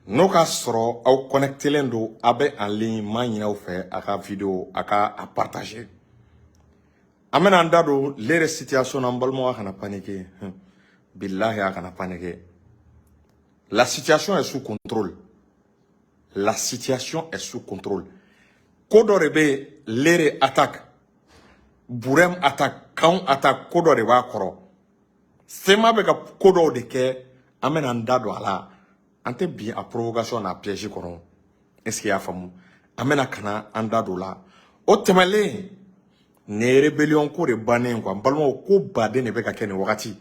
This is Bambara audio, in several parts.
N'o k'a sɔrɔ aw connectelen don, a bɛ en ligne, m'a ɲini aw fɛ a ka vidéo a ka a partager. An bɛna an da don Léré situation na. N balimaw, a kana paniquer, bilahi, a kana paniquer. La situation est sous contrôle, la situation est sous contrôle. Ko dɔ de bɛ yen, Léré attaque, Burem attaque, Kanw attaque, ko dɔ de b'a kɔrɔ. CMA bɛ ka ko dɔw de kɛ, an bɛna an da don a la. An tɛ bin a provocation n'a piège kɔnɔ. Est ce que i y'a faamu? An bɛna ka na an da don o la. O tɛmɛlen, nin ye rébellion ko de bannen quoi. N balimaw, ko baden de bɛ ka kɛ nin wagati.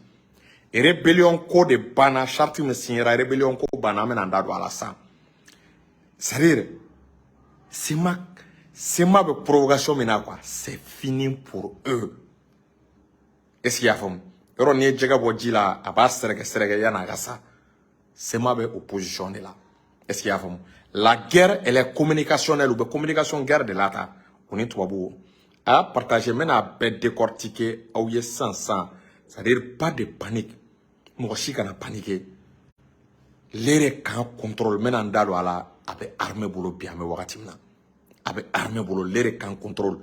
Rébellion ko de banna, charte min signera, rébellion ko banna. An bɛna an da don a la sisan. C'est à dire CMA bɛ provocation min na quoi, c'est fini pour eux. Est ce que i y'a faamu? Yɔrɔ n'i ye jɛgɛ bɔ ji la, a b'a sɛrɛgɛ sɛrɛgɛ yan'a ka sa. CMA bɛ opposition de la. Est ce que i y'a faamu? La guerre, elle est communicationnelle. U bɛ communication guerre de la ta u ni tubabuw. A y'a partager, n bɛna a bɛɛ décortiquer aw ye sisan sisan. C'est à dire pas de panique, mɔgɔ si kana paniquer. Léré camp contrôle, n bɛna n da don a la. A bɛ armée bolo bi, an bɛ wagati min na, a bɛ armée bolo. Léré camp contrôle,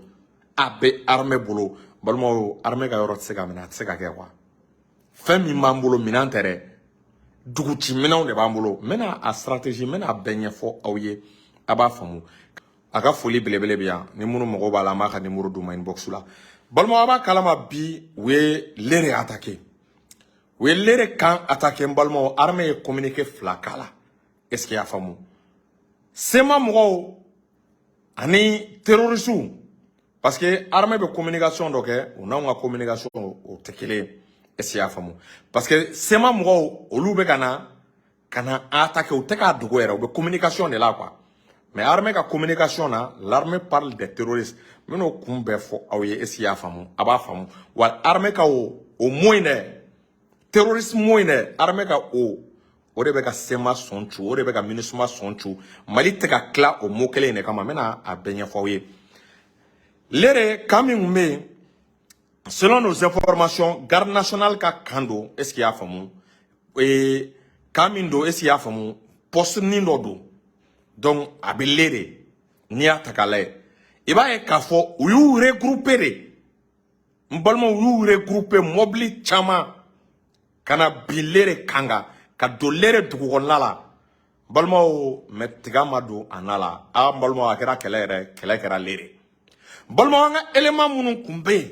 a bɛ armée bolo. Balimaw, armée ka yɔrɔ tɛ se ka minɛ, a tɛ se ka kɛ quoi. Fɛn min b'an bolo, minɛn tɛ dɛ, duguci minɛnw de b'an bolo. N bɛna a stratégie, n bɛna a bɛɛ ɲɛfɔ aw ye, a b'a faamu. A ka foli belebele bɛ yan. Ni minnu mago b'a la, an b'a ka numéro d'u ma inbox la. Balimaw, a b'a kalama bi, u ye Léré attaqué, u ye Léré camp attaqué. N balimaw, armée ye communiqué fila k'a la. Est ce que i y'a faamu? CMA mɔgɔw ani terroristes, parce que armée bɛ communication dɔ kɛ, u n'anw ka communication o tɛ kelen ye. Est ce que i y'a faamu? Parce que CMA mɔgɔw, olu bɛ ka na attaquer, u tɛ k'a dogo yɛrɛ, u bɛ communication de la quoi. Mais armée ka communication na, l'armée parle des terroristes. N bɛn'o kun bɛɛ fɔ aw ye. Est ce que i y'a faamu? A b'a faamu wa? Armée ka o mot in dɛ, terroriste mot in dɛ, armée ka o de bɛ ka CMA sɔn cu, o de bɛ ka MINUSMA sɔn cu. Mali tɛ ka tila o mot kelen in de kama. N bɛna a bɛɛ ɲɛfɔ aw ye. Léré camp min kun bɛ yen, selon nos informations, garde nationale ka camp don. Est ce que i y'a faamu? Camp min don, est ce que i y'a faamu, poste nin dɔ don. Donc a bɛ Léré. N'i y'a ta k'a lajɛ, i b'a ye k'a fɔ u y'u regrouper de. N balimaw, u y'u regrouper, mobili caman ka na bin Léré kan kan, ka don Léré dugu kɔnɔna la. N balimaw, mɛ tiga ma don a na la. A n balimaw, a kɛra kɛlɛ yɛrɛ, kɛlɛ kɛra Léré. N balimaw, an ka élément minnu kun bɛ yen,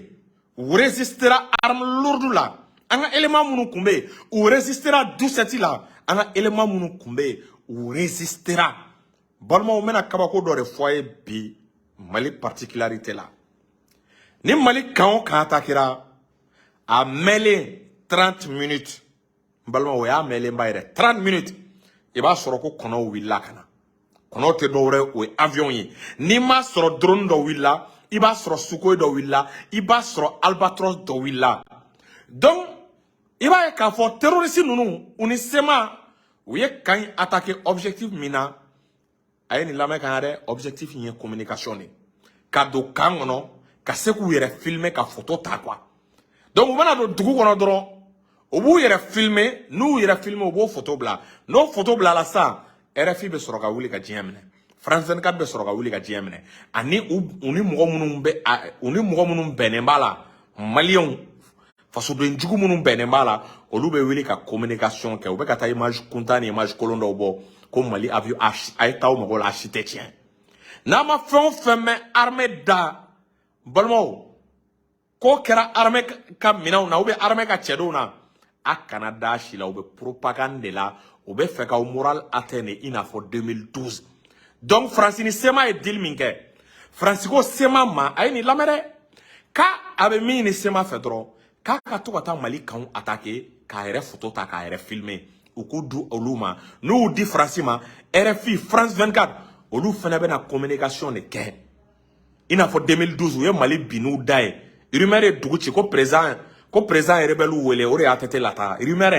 u résistera arme lourde la. An ka élément minnu kun bɛ yen, u résistera 17 la. An ka élément minnu kun bɛ yen, u résistera. Balimaw, n bɛna kabako dɔ de fɔ a ye bi Mali particularité la. Ni Mali camp o camp attaquera, a mɛnlen 30 minutes, n balimaw, o y'a mɛnlenba yɛrɛ, 30 minutes, i b'a sɔrɔ ko kɔnɔw wulila ka na. Kɔnɔw tɛ dɔwɛrɛ, o ye avion ye. N'i m'a sɔrɔ drone dɔ wulila, i b'a sɔrɔ Sukhoi dɔ wulila, i b'a sɔrɔ Albatros dɔ wulila. Donc i b'a ye k'a fɔ terroriste ninnu, u ni CMA, u ye camp in attaqué objectif min na, a ye nin lamɛn ka ɲa dɛ. Objectif in ye communication de, ka don camp kɔnɔ, ka se k'u yɛrɛ filmer, ka photo ta quoi. Donc u bɛna don dugu kɔnɔ dɔrɔn, u b'u yɛrɛ filmer. N'u yɛrɛ filmer, u b'o photo bila. N'o photo bilala sisan, RFI bɛ sɔrɔ ka wuli ka diɲɛ minɛ, France 24 bɛ sɔrɔ ka wuli ka diɲɛ minɛ, ani u ni mɔgɔ minnu bɛ u ni mɔgɔ minnu bɛnnen b'a la, maliyɛnw fasoden jugu minnu bɛnnen b'a la, olu bɛ wuli ka communication kɛ. U bɛ ka taa image kuntan ni image kolon dɔw bɔ ko Mali avion. A ye taa aw mago la, a si tɛ tiɲɛ. N'a ma fɛn o fɛn mɛn armée da, balimaw, k'o kɛra armée ka minɛnw na ou bien armée ka cɛdenw na, a kana da si la. U bɛ propagande de la, u bɛ fɛ k'aw moral atteindre i n'a fɔ 2012. Donc Faransi ni CMA ye deal min kɛ, Faransi ko CMA ma, a ye nin lamɛn dɛ, k'a a bɛ min ɲini CMA fɛ dɔrɔn, k'a ka to ka taa Mali campw attaquer, k'a yɛrɛ photo ta, k'a yɛrɛ filmer, u k'u di olu ma. N'u y'u di Faransi ma, RFI, France 24, olu fana bɛna communication de kɛ i n'a fɔ 2012, u ye Mali bin n'u da ye. Rumeur ye dugu ci ko président ye rebelle wele, o de y'a ATT lata. Rumeur,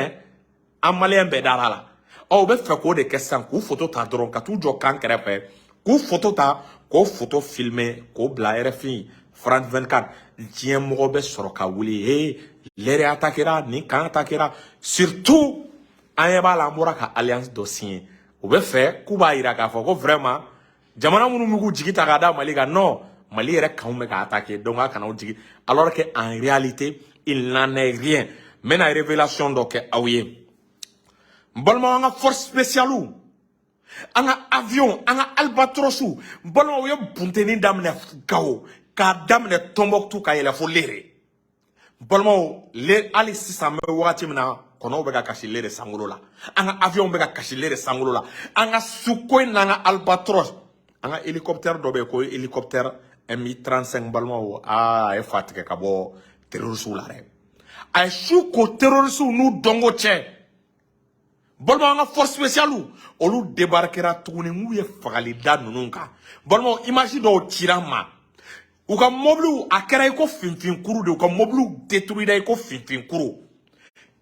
an maliyɛn bɛɛ dara la. Ɔ, u bɛ fɛ k'o de kɛ sisan, k'u photo ta dɔrɔn, ka t'u jɔ camp kɛrɛfɛ, k'u photo ta, k'o photo filmer, k'o bila RFI, France 24. Diɲɛ mɔgɔ bɛ sɔrɔ ka wuli: he, Léré attaquera, nin camp attaquera. Surtout an ɲɛ b'a la, an bɔra ka alliance dɔ signer. U bɛ fɛ k'u b'a yira k'a fɔ ko vraiment, jamana minnu b'u k'u jigi ta k'a da Mali kan, non, Mali yɛrɛ kanw bɛ k'a attaquer, donc a kana aw jigi, alors que en réalité il n'en est rien. N bɛna révélation dɔ kɛ aw ye. N balimaw, an ka force spéciale, an ka avion, an ka Albatros, n balimaw, u ye bunteni daminɛ Gawo, k'a daminɛ Tɔnbɔkutu ka yɛlɛ fo Lere. N balimaw, le hali sisan, an bɛ wagati min na, kɔnɔw bɛ ka kasi Lere sankolo la, an ka avion bɛ ka kasi Lere sankolo la, an ka Sukhoi n'an ka Albatros, an ka hélicoptère dɔ bɛ yen ko hélicoptère Mi-35. N balimaw, aa, a ye fa tigɛ ka bɔ terroristew la dɛ. A ye su ko terroristew n'u dɔnko cɛ. Balimaw, an ka force spéciale, olu débarquera tuguni n'u ye fagali da ninnu kan. Balimaw, image dɔw cira n ma, u ka mobiliw, a kɛra i ko finfinkuru de, u ka mobiliw détruira i ko finfinkuru.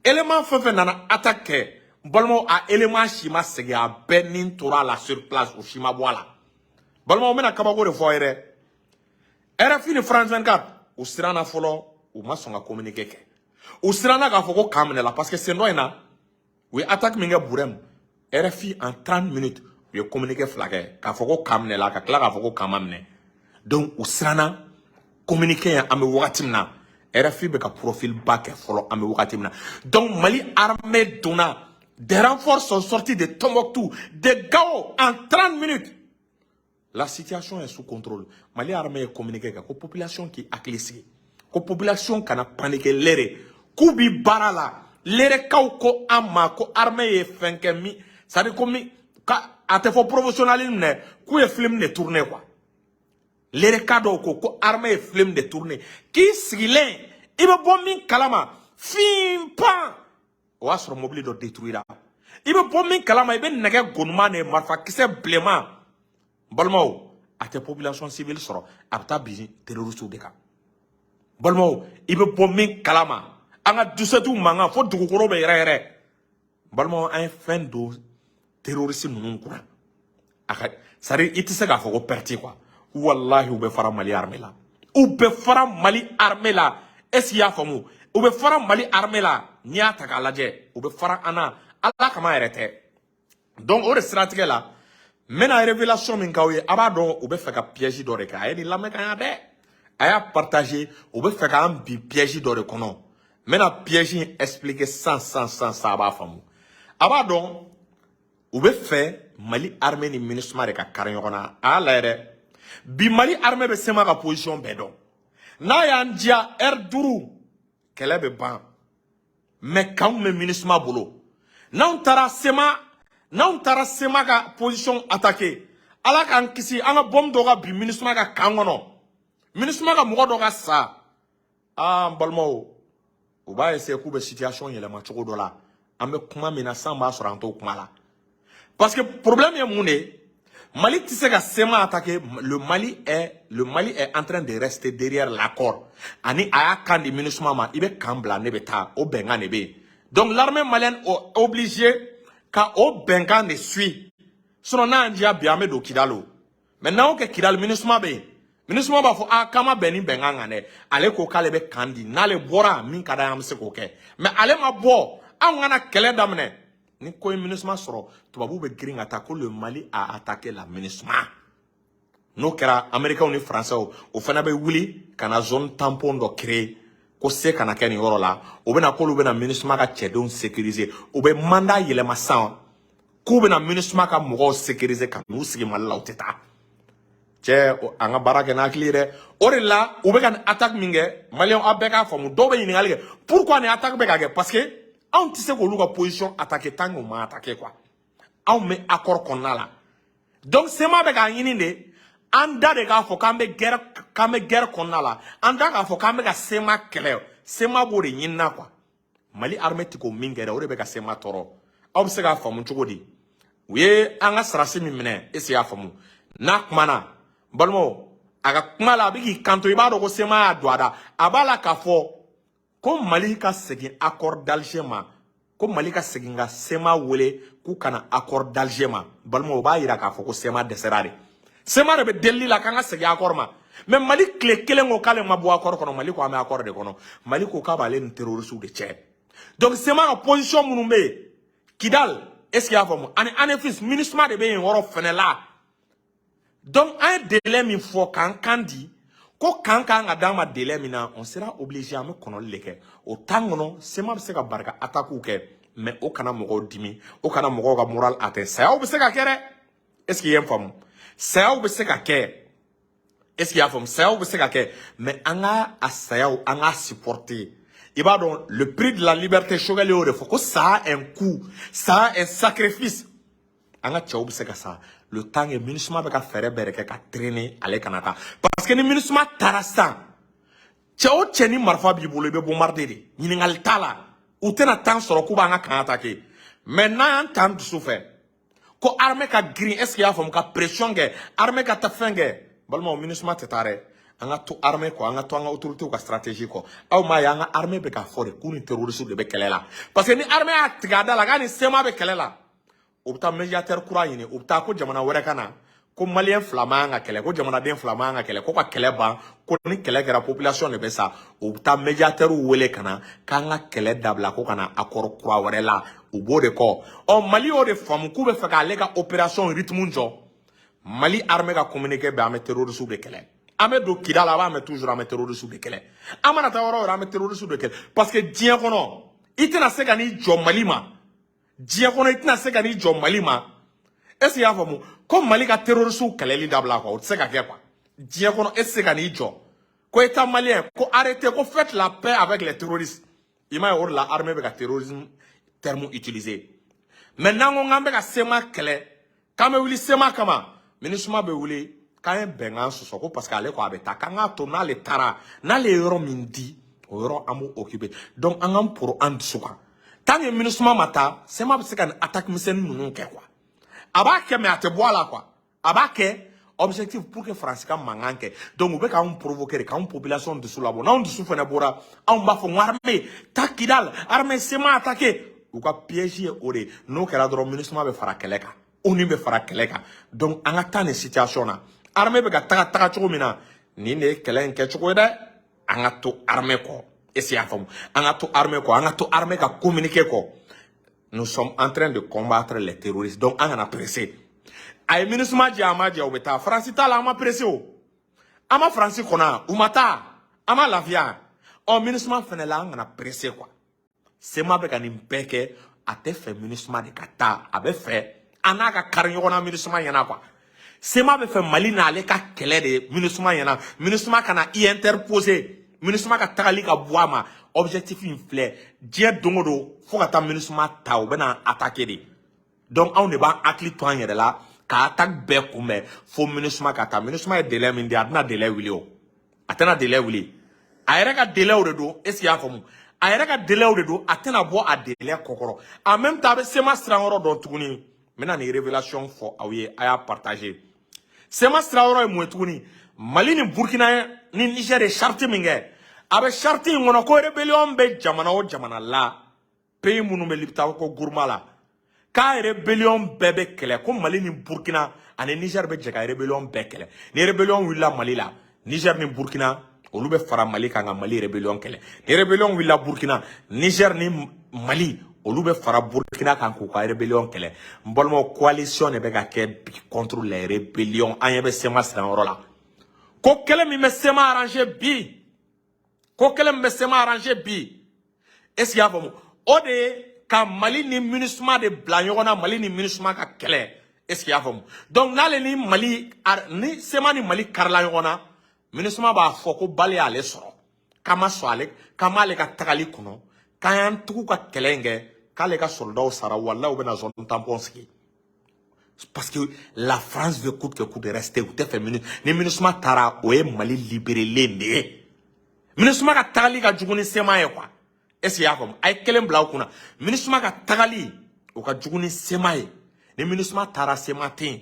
Élément fɛn fɛn nana attaque kɛ, n balimaw, a élément si ma segin, a bɛɛ nin tora a la sur place, o si ma bɔ a la. Balimaw, n bɛna kabako de fɔ aw ye dɛ. RFI ni France 24, u siranna fɔlɔ, u ma sɔn ka communiqué kɛ. U siranna k'a fɔ ko camp minɛla, parce que sen dɔ in na, u ye attaque min kɛ Burem, RFI en 30 minutes u ye communiqué fila kɛ k'a fɔ ko camp minɛla, ka tila k'a fɔ ko camp ma minɛ. Donc u siranna communiqué ye. An bɛ wagati min na, RFI bɛ ka profil ba kɛ fɔlɔ, an bɛ wagati min na. Donc Mali armée donna, des renforts sont sortis de Tombouctou, de Gao en 30 minutes. La situation est sous contrôle. Mali armée ye communiqué kɛ ko population k'i hakili sigi, ko population kana paniquer Lere, k'u bi baara la. Lerekaw ko an ma ko armée ye fɛn kɛ min, c'est à dire ko min ka a tɛ fɔ professionnalisme dɛ, k'u ye film de tourner quoi. Lereka dɔw ko ko armée ye film de tourner, k'i sigilen i bɛ bɔ min kalama, fin pan, o y'a sɔrɔ mobili dɔ détruira. I bɛ bɔ min kalama, i bɛ nɛgɛ gonuman de, marifakisɛ bilenman. N balimaw, a tɛ population civile sɔrɔ, a bɛ taa bin terroriste de kan. Balimaw, i bɛ bɔ min kalama, an ka dusɛtiw mankan fo dugukolo bɛ yɛrɛ yɛrɛ. Balimaw, an ye fɛn don terroriste ninnu kunna, a ka, c'est à dire i tɛ se k'a fɔ ko perte quoi. Walahi, u bɛ fara Mali armée la, u bɛ fara Mali armée la. Est ce que i y'a faamu? U bɛ fara Mali armée la. N'i y'a ta k'a lajɛ, u bɛ fara an na, Ala kama yɛrɛ tɛ. Donc o de siratigɛ la, n bɛna révélation min k'aw ye, a b'a dɔn u bɛ fɛ ka piège dɔ de kɛ. A ye nin lamɛn ka ɲa dɛ, a y'a partager. U bɛ fɛ k'an bin piège dɔ de kɔnɔ. N bɛna piège in expliquer san san san san, a b'a faamu. A b'a dɔn u bɛ fɛ Mali armée ni MINUSMA de ka kari ɲɔgɔn na. A y'a lajɛ dɛ, bi Mali armée bɛ CMA ka position bɛɛ dɔn. N'a y'an diya, heure 5 kɛlɛ bɛ ban, mais kanw bɛ MINUSMA bolo. N'anw taara CMA, n'anw taara CMA ka position attaquer, Ala k'an kisi, an ka bombe dɔ ka bin MINUSMA ka camp kɔnɔ, MINUSMA ka mɔgɔ dɔ ka sa, aa, n balimaw, u b'a essayer k'u bɛ situation yɛlɛma cogo dɔ la. An bɛ kuma min na san, b'a sɔrɔ an t'o kuma la, parce que problème ye mun de ye? Mali tɛ se ka CMA attaquer. Le Mali est en train de rester derrière l'accord. Ani a y'a kan di MINUSMA ma, i bɛ camp bila, ne bɛ taa, o bɛnkan de bɛ yen. Donc l'armée malienne est obligée ka o bɛnkan de suit. Sinon n'a y'an diya bi, an bɛ don Kidal o. Mais n'an y'o kɛ Kidal, MINUSMA bɛ yen. MINUSMA b'a fɔ a k'an ma bɛn ni bɛnkan kan dɛ. Ale ko k'ale bɛ camp di, n'ale bɔra, min ka d'an ye, an bɛ se k'o kɛ. Mais ale ma bɔ, anw kana kɛlɛ daminɛ. Ni ko ye MINUSMA sɔrɔ, tubabuw bɛ girin ka taa ko le Mali a attaqué la MINUSMA. N'o kɛra, Américains ni Français, o fana bɛ wuli ka na zone tampon dɔ créer ko se kana kɛ nin yɔrɔ la. O bɛna k'olu bɛna MINUSMA ka cɛdenw sécuriser. U bɛ mandat yɛlɛma sisan k'u bɛna MINUSMA ka mɔgɔw sécuriser ka n'u sigi Mali la, u tɛ taa. Cɛ, an ka baara kɛ n'hakili ye dɛ. O de la u bɛ ka nin attaque min kɛ, Maliyɛnw, aw bɛɛ k'a faamu. Dɔw bɛ ɲininkali kɛ pourquoi nin attaque bɛ ka kɛ, parce que anw tɛ se k'olu ka position attaquer tant que u ma attaquer quoi. Anw bɛ accord kɔnɔna la. Donc CMA bɛ k'a ɲini de an da de k'a fɔ k'an bɛ guerre kɔnɔna la, an da k'a fɔ k'an bɛ ka CMA kɛlɛ. CMA b'o de ɲini na quoi. Mali armée tɛ k'o min kɛ dɛ, o de bɛ ka CMA tɔɔrɔ. Aw bɛ se k'a faamu cogo di? U ye an ka sarasi min minɛ, est ce que y'a faamu? N'a kumana, n balimaw, a ka kuma la, a bɛ k'i kanto, i b'a dɔn ko CMA y'a don a da. A b'a la k'a fɔ ko Mali ka segin accord d'Alger ma, ko Mali ka segin ka CMA wele k'u kana accord d'Alger ma. Balimaw, o b'a yira k'a fɔ ko CMA dɛsɛra de. CMA de bɛ delili la k'an ka segin accord ma, mais Mali tile kelen ko k'ale ma bɔ accord kɔnɔ. Mali ko an bɛ accord de kɔnɔ. Mali ko k'a b'ale ni terroristes de cɛ. Donc CMA ka position minnu bɛ yen Kidal, Est ce que i y'a faamu? Ani Anefis, MINUSMA de bɛ yen yɔrɔ fɛnɛ la. Donc an ye délai min fɔ k'an kan di ko kan kan ka d'an ma délai min na, on sera obligé, an bɛ kɔnɔli de kɛ o temps kɔnɔ. CMA bɛ se ka barika attaque kɛ, mais o kana mɔgɔw dimi, o kana mɔgɔw ka moral atteint. Sayaw bɛ se ka kɛ dɛ. Est ce que i ye n faamu? Sayaw bɛ se ka kɛ. Est ce que i y'a faamu? Sayaw bɛ se ka kɛ, mais an ka a sayaw, an k'a supporter. I b'a dɔn, le prix de la liberté, Choguel y'o de fɔ ko ça a un coût, ça a un sacrifice. An ka cɛw bɛ se ka sa le temps que MINUSMA bɛ ka fɛɛrɛ bɛɛ de kɛ ka traîner ale kana taa, parce que ni MINUSMA taara sisan, cɛ o cɛ ni marifa b'i bolo, i bɛ bombarder de, ɲininkali t'a la. U tɛna temps sɔrɔ k'u b'an ka camp attaquer. Mais n'an y'an ta an dusu fɛ ko armée ka girin, est ce que i y'a faamu, ka pression kɛ armée ka taa fɛn kɛ, balimaw, MINUSMA tɛ taa dɛ. An ka to armée kɔ, an ka to an ka autorités ka stratégie kɔ. Aw m'a ye, an ka armée bɛ k'a fɔ de k'u ni terroriste de bɛ kɛlɛ la, parce que ni armée y'a tigɛ a da la k'a ni CMA bɛ kɛlɛ la, u bɛ taa médiateur kura ɲini, u bɛ taa ko jamana wɛrɛ ka na ko malien fila man kan ka kɛlɛ, ko jamanaden fila man kan ka kɛlɛ, ko ka kɛlɛ ban, ko ni kɛlɛ kɛra, population de bɛ sa. U bɛ taa médiateur wele ka na k'an ka kɛlɛ dabila, ko ka na accord kura wɛrɛ la. U b'o de kɔ. Ɔ, Mali y'o de faamu k'u bɛ fɛ k'ale ka opération rythme jɔ. Mali armée ka communiqué bɛ: an bɛ terroriste de kɛlɛ. An bɛ don Kidal, a b'a mɛn toujours, an bɛ terroriste de kɛlɛ. An mana taa yɔrɔ o yɔrɔ, an bɛ terroriste de kɛlɛ, parce que diɲɛ kɔnɔ, i tɛna se ka n'i jɔ Mali ma. Diɲɛ kɔnɔ, i tɛna se ka n'i jɔ Mali ma, est ce que i y'a faamu, ko Mali ka terroriste kɛlɛli dabila quoi. O tɛ se ka kɛ quoi. Diɲɛ kɔnɔ, e tɛ se ka n'i jɔ ko état malien ko arrêtez, ko faites la paix avec les terroristes. I m'a ye, o de la armée bɛ ka terrorisme terme utiliser. Mais n'an ko k'an bɛ ka CMA kɛlɛ, k'an bɛ wuli CMA kama, MINUSMA bɛ wuli k'an ye bɛnkan sɔsɔ, ko parce que ale ko a bɛ taa, k'an k'a to n'ale taara, n'ale ye yɔrɔ min di, o yɔrɔ an b'o occuper. Donc an k'an poro an dusu kan. Tant que MINUSMA ma taa, CMA bɛ se ka nin attaque misɛnnin ninnu kɛ quoi. A b'a kɛ, mais a tɛ bɔ a la quoi. A b'a kɛ objectif pour que Faransi ka mankan kɛ. Donc u bɛ k'anw provoquer de, k'anw population dusu labɔ. N'anw dusu fana bɔra, anw b'a fɔ n ko armée ta Kidal, armée, CMA attaqué. U ka piège ye o de ye. N'o kɛra dɔrɔn, MINUSMA bɛ fara kɛlɛ kan, ONU bɛ fara kɛlɛ kan. Donc an ka taa nin situation na, armée bɛ ka taga taga cogo min na, nin de ye kɛlɛ in kɛcogo ye dɛ. An ka to armée kɔ. Est ce que i y'a faamu? An ka to armée kɔ, an ka to armée ka communiqué kɔ. Nous sommes en train de combattre les terroristes, donc an kana pressé. A ye MINUSMA jɛ, a ma jɛ, u bɛ taa. Faransi t'a la, an ma pressé o. An ma Faransi kɔnɔ, u ma taa, an ma lafiya. Ɔ, MINUSMA fɛnɛ la, an kana pressé quoi. CMA bɛ ka nin bɛɛ kɛ, a tɛ fɛ MINUSMA de ka taa, a bɛ fɛ an n'a ka kari ɲɔgɔn na MINUSMA ɲɛna quoi. CMA bɛ fɛ Mali n'ale ka kɛlɛ de MINUSMA ɲɛna, MINUSMA kana i interposer, MINUSMA ka tagali ka bɔ a ma. Objectif in filɛ diɲɛ don o don, fo ka taa MINUSMA ta, u bɛna attaquer de. Donc anw de b'an hakili to an yɛrɛ la ka attaque bɛɛ kunbɛn fo MINUSMA ka taa. MINUSMA ye délai min di, a tɛna délai wuli o, a tɛna délai wuli. A yɛrɛ ka délai de don. Est ce que i y'a faamu? A yɛrɛ ka délai de don, a tɛna bɔ a délai kɔkɔrɔ. En même temps, a bɛ CMA siran yɔrɔ dɔn tuguni. N bɛna nin révélation fɔ aw ye, a y'a partager. CMA sira yɔrɔ ye mun ye tuguni? Mali ni Burkina ni Niger ye charte min kɛ, a bɛ charte in kɔnɔ ko rébellion bɛ jamana o jamana la, pays minnu bɛ Liptako Gourma la, k'a rébellion bɛɛ bɛ kɛlɛ, ko Mali ni Burkina ani Niger bɛ jɛ ka rébellion bɛɛ kɛlɛ. Ni rébellion wulila Mali la, Niger ni Burkina, olu bɛ fara Mali kan ka Mali rébellion kɛlɛ. Ni rébellion wulila Burkina, Niger ni Mali, olu bɛ fara Burkina kan k'u ka rébellion kɛlɛ. N balimaw, coalition de bɛ ka kɛ bi contre les rébellions. An ɲɛ bɛ CMA siran yɔrɔ la. Ko kɛlɛ min bɛ CMA arranger bi, ko kɛlɛ min bɛ CMA arranger bi, est ce que i y'a faamu, o de ye ka Mali ni MINUSMA de bila ɲɔgɔn na, Mali ni MINUSMA ka kɛlɛ. Est ce que i y'a faamu? Donc n'ale ni Mali, ni CMA ni Mali karila ɲɔgɔn na, MINUSMA b'a fɔ ko bali y'ale sɔrɔ, k'an ma sɔn ale, k'an m'ale ka tagali kɔnɔ, k'an y'an tugu ka kɛlɛ in kɛ, k'ale ka soldaw sara. Walahi, u bɛna zone tampon sigi, parce que la France veut coûte que coûte rester. U tɛ fɛ ni MINUSMA taara, o ye Mali libérélen de ye. MINUSMA ka tagali ka jugu ni CMA ye quoi. Est ce que i y'a faamu? A ye kelen bila aw kunna, MINUSMA ka tagali, o ka jugu ni CMA ye. Ni MINUSMA taara, CMA tɛ yen.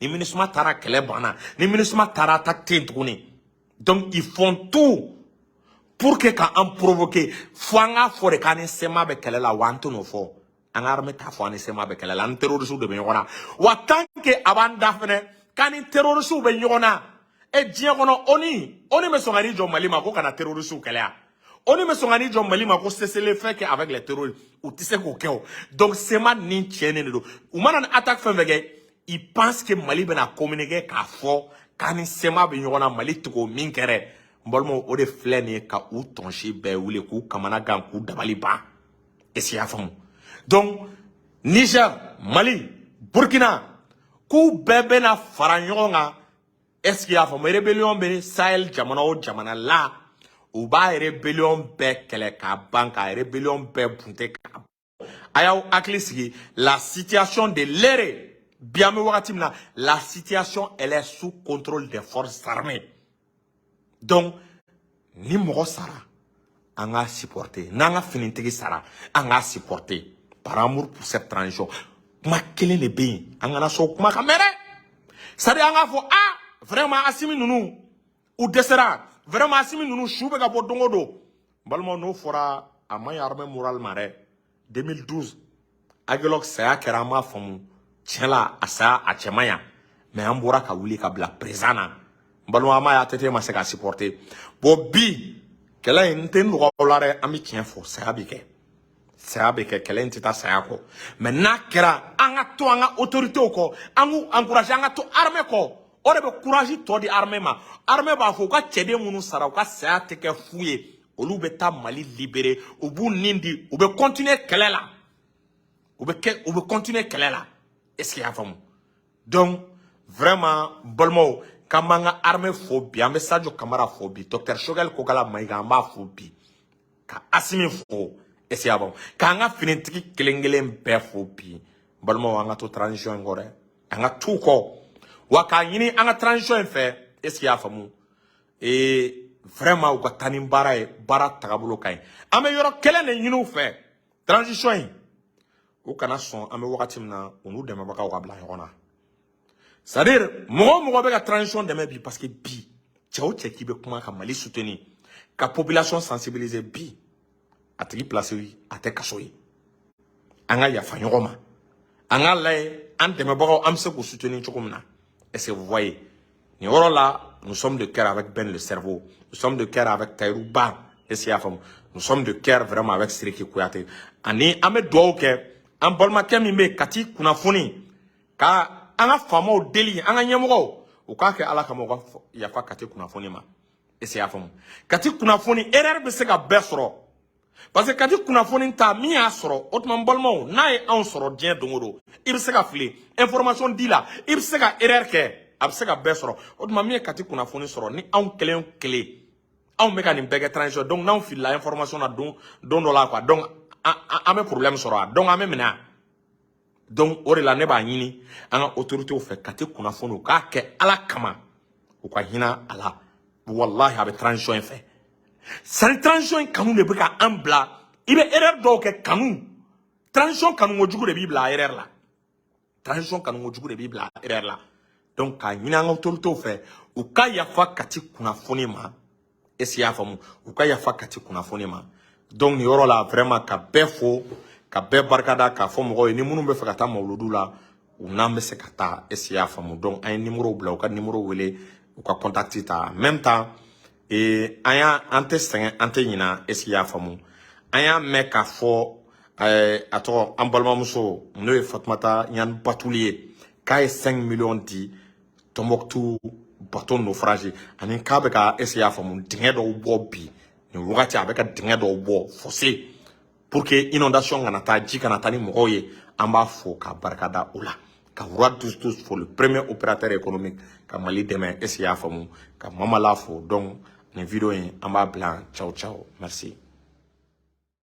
Ni MINUSMA taara, kɛlɛ banna. Ni MINUSMA taara, attaque tɛ yen tuguni. Donc ils font tout pour que k'an provoquer fo an k'a fɔ de k'an ni CMA bɛ kɛlɛ la. Wa an tɛ n'o fɔ, an ka armée t'a fɔ an ni CMA bɛ kɛlɛ la, an ni terroristes de bɛ ɲɔgɔn na. Wa tant que a b'an da fɛnɛ k'an ni terroristes bɛ ɲɔgɔn na, e diɲɛ kɔnɔ, ONU bɛ sɔn ka n'i jɔ Mali ma ko ka na terroristes kɛlɛ yan? ONU bɛ sɔn ka n'i jɔ Mali ma ko cessez-le-feu kɛ avec les terroristes, u tɛ se k'o kɛ o. Donc CMA ni tiɲɛnen de don. U mana ni attaque fɛn fɛn kɛ, ils pensent que Mali bɛna communiquer k'a fɔ k'an ni CMA bɛ ɲɔgɔn na. Mali tɛ k'o min kɛ dɛ, n balimaw, o de filɛ nin ye ka u tɔnsi bɛɛ wuli k'u kamana gan, k'u dabali ban. Est ce que i y'a faamu? Donc Niger, Mali, Burkina, k'u bɛɛ bɛna fara ɲɔgɔn kan. Est ce que i y'a faamu? Rébellion bɛ Sahel jamana o jamana la, u b'a rébellion bɛɛ kɛlɛ k'a ban, ka rébellion bɛɛ bunte k'a. A y'aw hakili sigi, la situation de Léré bi, an bɛ wagati min na, la situation, elle est sous contrôle des forces armées. Donc ni mɔgɔ sara, an k'a supporter. N'an ka finitigi sara, an k'a supporter par amour pour cette transition. Kuma kelen de bɛ yen, an kana sɔn o kuma ka mɛn dɛ. C'est à dire, an k'a fɔ: ah, vraiment, Asimi ninnu, u dɛsɛra. Vraiment, Asimi ninnu su bɛ ka bɔ don o don. N balimaw, n'o fɔra, a man ɲi armée moral ma dɛ. 2012 Aguelhok saya kɛra, an m'a faamu tiɲɛ la, a saya a cɛ man ɲa, mais an bɔra ka wuli ka bila président na. N balima, an m'a ye ATT ma se ka supporter. Bon, bi kɛlɛ in, n tɛ n nɔgɔ aw la dɛ, an bɛ tiɲɛ fɔ, saya bɛ kɛ, saya bɛ kɛ. Kɛlɛ in tɛ taa saya kɔ, mais n'a kɛra, an ka to an ka autorités kɔ, an k'u encourager, an ka to armée kɔ. O de bɛ courage tɔ di armée ma. Armée b'a fɔ u ka cɛden minnu sara, u ka saya tɛ kɛ fu ye. Olu bɛ taa Mali libérer, u b'u nin di, u bɛ continuer kɛlɛ la, u bɛ kɛ, u bɛ continuer kɛlɛ la. Est ce que i y'a faamu? Donc vraiment, balimaw, k'an b'an ka armée fo bi, an bɛ Sadio Kamara fo bi, docteur Choguel Kokala Maïga, an b'a fo bi, ka Asimi fo. Est ce que i y'a faamu? K'an ka finitigi kelen kelen bɛɛ fo bi. Balimaw, an ka to transition in kɔ dɛ, an ka t'u kɔ wa, k'a ɲini an ka transition in fɛ. Est ce que i y'a faamu? Ee, vraiment, u ka taa ni baara ye, baara tagabolo ka ɲi. An bɛ yɔrɔ kelen de ɲini u fɛ, transition in, u kana sɔn, an bɛ wagati min na, u n'u dɛmɛbagaw ka bila ɲɔgɔn na. C'est à dire, mɔgɔ o mɔgɔ bɛ ka transition dɛmɛ bi, parce que bi, cɛ o cɛ k'i bɛ kuma ka Mali soutenir, ka population sensibiliser bi, a tigi place a tɛ kaso ye. An ka yafa ɲɔgɔn ma, an k'a lajɛ an dɛmɛbagaw, an bɛ se k'u soutenir cogo min na. Est-ce que vous voyez? Nin yɔrɔ la, nous sommes de cœur avec Ben le cerveau, nous sommes de cœur avec Tahirou Bah. Est-ce que i y'a faamu? Nous sommes de cœur vraiment avec Sidiki Kouyaté. Ani an bɛ dugawu kɛ an balimakɛ min bɛ yen Kati kunnafoni, ka an ka faamaw deli, an ka ɲɛmɔgɔw, u k'a kɛ Ala kama, u ka yafa Kati kunnafoni ma. Est-ce que i y'a faamu? Kati kunnafoni, erreur bɛ se ka bɛɛ sɔrɔ, parce que Kati kunnafoni ta min y'a sɔrɔ o tuma, n balimaw, n'a ye anw sɔrɔ diɲɛ don o don, i bɛ se ka fili information di la, i bɛ se ka erreur kɛ, a bɛ se ka bɛɛ sɔrɔ. O tuma, min ye Kati kunnafoni sɔrɔ, ni anw kelen o kelen, anw bɛ ka nin bɛɛ kɛ transition, donc n'anw filila information na don don dɔ la quoi, donc an bɛ problème sɔrɔ a, donc an bɛ minɛ a. Donc o de la, ne b'a ɲini an ka autorités fɛ, Kati kunnafoni, u k'a kɛ Ala kama, u ka hinɛ a la. Walahi, a bɛ transition in fɛ. Sani transition in kanu de bɛ ka an bila, i bɛ erreur dɔw kɛ. Kanu, transition kanu kojugu de b'i bila erreur la, transition kanu kojugu de b'i bila erreur la. Donc k'a ɲini an ka autorités fɛ, u ka yafa Kati kunnafoni ma. Est ce que i y'a faamu? U ka yafa Kati kunnafoni ma. Donc nin yɔrɔ la, vraiment, ka bɛɛ fo, ka bɛɛ barikada, k'a fɔ mɔgɔw ye, ni minnu bɛ fɛ ka taa mawuludu la, u n'an bɛ se ka taa. Est ce que i y'a faamu? Donc an ye numéro bila, u ka numéro wele, u ka contact ta. En même temps, ee, an y'a, an tɛ sɛgɛn, an tɛ ɲina. Est ce que i y'a faamu? An y'a mɛn k'a fɔ a tɔgɔ, an balimamuso, n'o ye Fatumata Ɲani Batuli ye, k'a ye 5 millions di Tombouctou bateau naufragé, ani k'a bɛ ka, est ce que i y'a faamu, dingɛ dɔw bɔ bi nin wagati, a bɛ ka dingɛ dɔw bɔ fossé pour que inondation kana taa, ji kana taa ni mɔgɔw ye. An b'a fo k'a barikada o la, ka Roi 12 fo, le premier opérateur économique ka Mali dɛmɛ. Est ce que i y'a faamu? Ka Mamala fo. Donc nin vidéo in, an b'a bila. Ciao ciao, merci.